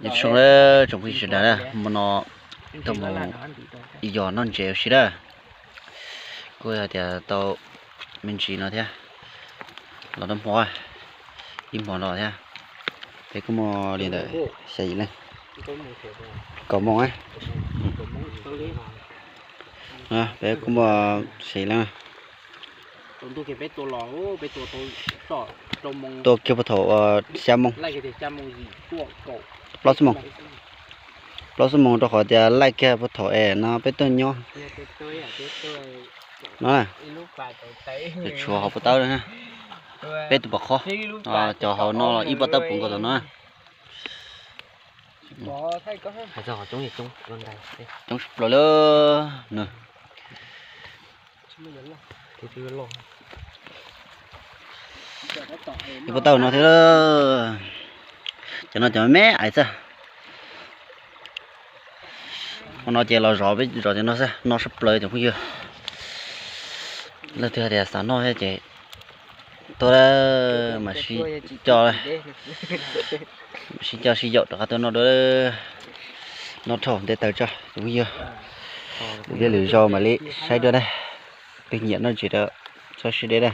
Nyob zoo na tsoom phooj ywg sawv daws na, hmo no tuaj mus yos noj ntses ua si na. Kuj hais tias tau me ntsis no thiab, los noj hmo, ib hmo no thiab. Peb kuj muaj li ntawm xya yim leej, kaum moos, peb kuj muaj xya yim leej. Tua kiag puag thaum xya moos, plaub xuab moos, plaub xuab moos rau qhov tias laij kiag puag thaum es no peb tuaj nyob no, tshuav hauv puag ta na. Peb tus pom qhob, cov hauv no los ib pob tawb puv nkaus tom no. Coob tshaj plaws li na. Ib pob tawb no thiab, cov no cov me me ais xwb. Hmo no ces los zov peb zov cov no xwb, no tshaj plaws cov phooj ywg. Leej twg hais tias xav noj thiab ces tuaj, mam sib coj, mam sib coj sib yaum rov qab tuaj noj dua. Noj dhau ntev taws tso cov phooj ywg. Lwm día lwm zaus mam li saib dua na. Leej twg nyiam noj ntses rau txhob siab deb na.